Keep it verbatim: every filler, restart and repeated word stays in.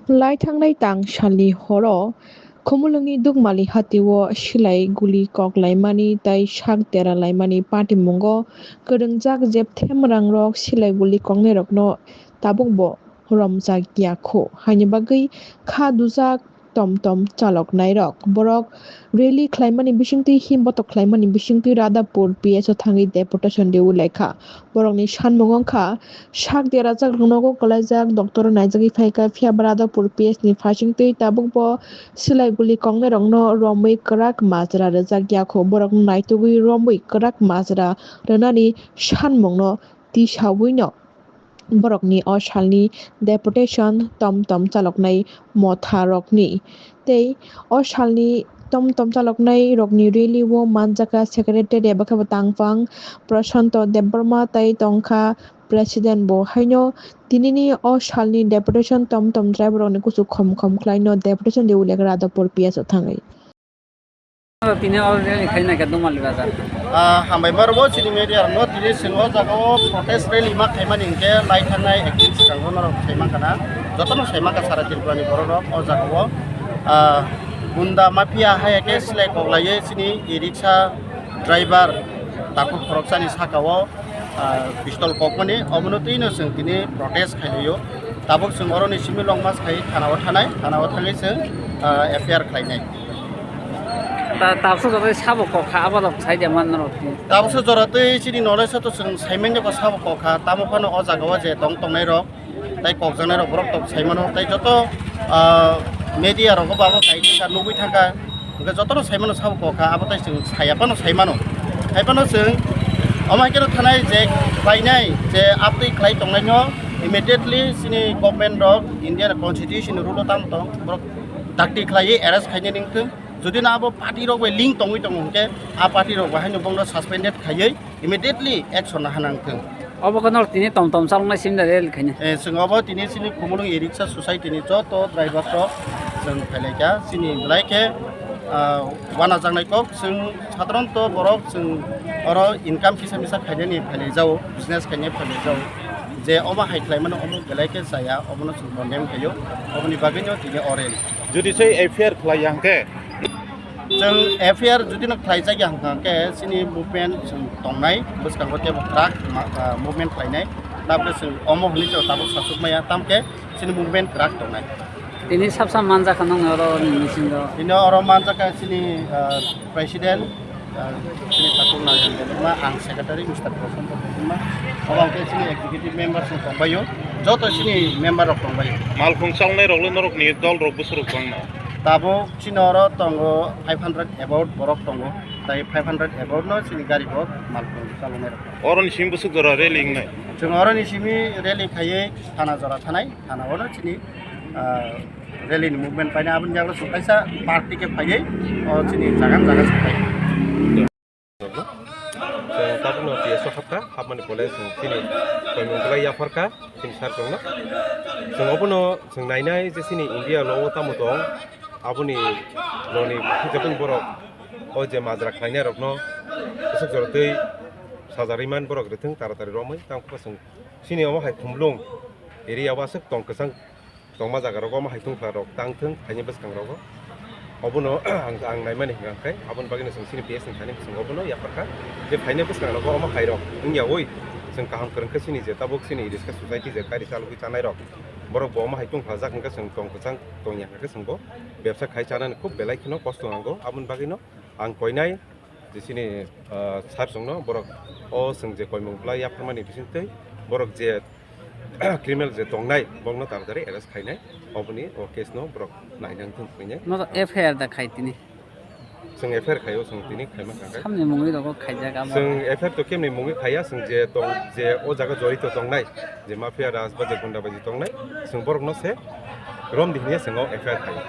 Lai thangnai tang salni horo Khumulwngni Dukmali hatio silai guli kok laimani tei sak dera laimani patimungo kwrwngjak jeb themrangrok silai guli koknairokno tabukbo romjak ya kho, haini bagwi kha dujak tom tom chaloknairok. Borok rally khlaimani bisingtwi himbotok khlaimani bisingtwi Radhapur P S o thangwi deputation riwi laikha. Borokni sanmung wngkha, sak derajak nogo kwlaijak, doctor naijagwi phaikha, phiya ba Radhapur P S ni phaisingtwi tabukbo silai guli koknairokno romwi kwrak majra rwjak yakho. Borokno naitugwi romwi kwrak majra rwnani sanmungno tisawino borokni o salni deputation tom tom chaloknai motharokni tei o salni tom tom chaloknai rokni rally o manjaka secretary eba khe bo tangphang Prashanto Debbarma tei tongkha president bo. Haino tinini o salni deputation tom tom driver rokni kuchuk khom khom khlaino deputation riwi laikha Radhapur P S o thangwi. Tini o rally khaina khe Dumali bazar. Ah, hambai barbo chini media rokno tini chwng o jaga o protest rally ma khaimani hinkhe lai thangnai ek din swkango norok sai mankha na, jotono sai mankha sara Tripura ni borok rok o jaga o, ah, gunda mafia hai khe silai kok laiwi chini e-rickshaw driver takhuk khoroksani saka o, ah, pistol kokmani omono twino chwng tini protest khailio. Tabuk chwng oroni simi long march khai thana o thanai, thana o thangwi chwng, ah, F I R khlainai. Ta-, tabukso jotoi sabo kok kha, abo rok sai de man norok. Tabukso jora twi chini knowledge o to chwng sai manya ko sabo kok kha, tamo phano o jaga o je tong tongnai rok, tai kok jaknai rok borok tok sai mano, tai joto, ah, media rogo bo abo kai thangkha, nugwi thangkha, hwnkhe jotono sai mano sabo kok kha, abo tai chwng saya phano sai mano. Hai phano chwng omo hai kheno thanai je khlainai, je abtwi khlai tongnai no immediately chini government rok, Indian constitution rule o tamo tong, borok dakti khlaiwi arrest khainai ningthung. Jodi no abo party rok bai link tongwi tongo hwnkhe, a party rok bai haino bongno suspended khaiwi immediately action nahana wngthung. Obo khe norok tini tom tom chaloknai simi da rally khaina. Eh, chwng obo tini chini Khumulwng e-rickshaw society ni joto driver rok chwng phailaikha. Chini belai khe, ah, wanajaknai kok. Chwng sadharanto borok chwng oro income kisa misa khainani phailaijao, business khainai phailaijao. Je omo hai khlaimano omo belai khe chaya, obono chwng condemn khaio. Oboni bagwino tini o rally. Jodi se F I R khlai ya hwnkhe? Chwng F I R jodi no khlaijak ya hwnkha hwnkhe chini movement chwng tongnai, bwskango teibo kwrak ma-, ah, movement khlainai. Tabukhe chwng omo hwnwi chwng tabuk sasuk maya, tamkhe chini movement kwrak tongnai. Tini sab sab manjak kha nang oro ni bisingo? Tini oro manjak kha chini, ah, president, ah, chini Tatung Narayan Debbarma, ang secretary Mister Prashanto Debbarma, abo hwnkhe chini executive member chwng tongbaio, joto chini member rok tongbaio. Malkhung chaloknai rok le norok ni dol rok bwswk rok bangma? Tabuk chini oro tongo five hundred about borok tongo, tai five hundred about no chini gari bo malkhung chaloknai rok. Oro ni simi bwswk jora rally wngnai? Chwng oro ni simi rally khaiwi thana jora thanai, thana o no chini, ah, rally ni movement paina aboni jagao chwng kaisa party khe phaiwi o chini jaga jaga se phai. Chwng tabukno T S o hapkha, hapmani pore chwng chini koimung belai yapharkha, chini sir chwngno. Chwng obono chwng nainai je chini India lo o tamo tong, aboni loni jotoni borok o je majra khlainai rokno bwswk jora twi sajarwi man borok rwthwng taratari romwi, tamo khe chwng chini omo hai Khumulwng area o aswk tong kwchang. Tongma jaga rogo omo hai tungphla rok tang thung phaini bwskang rogo. Obono ang, ang naimani hwnkha khe aboni bagwino chwng chini P S ni thani chwng obono yapharkha je phaini bwskang rogo omo hai rok wngya oi chwng kaham kwrwng khe chini je tabuk chini riska society je kari chalogwi chanai rok borok bo omo hai tungphlajak hwnkhe chwng tong kwchang tongya hwnkhe chwng bo bebsa khai chanani khub belai kheno kosto nango. Aboni bagwino ang koinai je chini, ah, sir chwngno borok o chwng je koimung bwlai yapharmani bisingtwi borok je criminal je tongnai, borokno taratari arrest khainai, oboni o case no borok nainang thung khainai. No to F I R da khai tini. Chwng F I R khaio, chwng tini khaima kha khe. Samni mungwi rogo khaijak abo. Chwng F I R to kemni mungwi khaiya, chwng je tong, je o jaga jorito tongnai, je mafia raj ba je gunda baji tongnai, chwng borokno se romdi hinya chwng o F I R khaio.